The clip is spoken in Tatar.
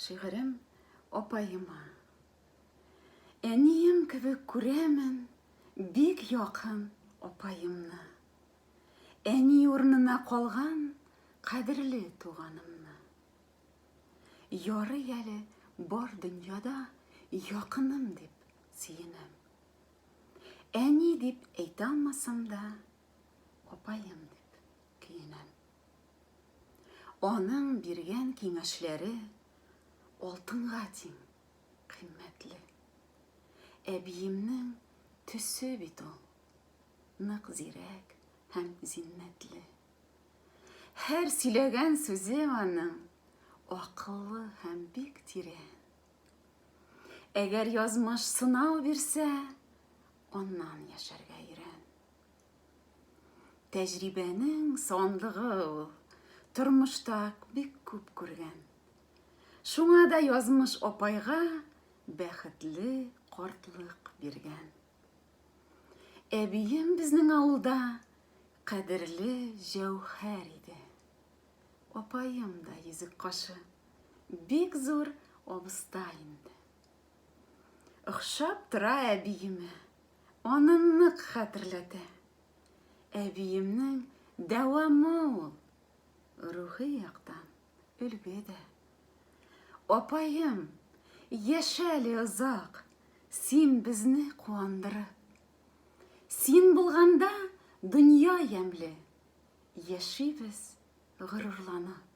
Шигырем апаема. Әнием кебек күрәмен бик якын апаемны. Әни урынына калган кадерле туганымны. Ярый әле бар дөньяда якыным дип сөенәм. Әни дип әйтә алмасам да, апаем дип көенәм. Аның биргән киңәшләре алтынга тиң, кыйммәтле. Әбиемнең төсе бит ул, нык зирәк һәм зиннәтле. Һәр сөйләгән сүзе аның акыллы һәм бик тирән. Әгәр язмыш сынау бирсә, аннан яшәргә өйрән. Тәҗрибәнең сандыгы ул, тормышта бик күп күргән. Шуңа да язмыш апайга бәхетле картлык биргән. Әбием безнең авылда кадерле җәүһәр иде. Апаем да йөзек кашы, бик зур абыстай инде. Охшап тора әбиемә, аны нык хәтерләтә. Әбиемнең дәвамы ул, рухи яктан өлге дә. Апаем, яшә әле озак, син безне куандырып. Син булганда дөнья ямьле, яшибез горурланып.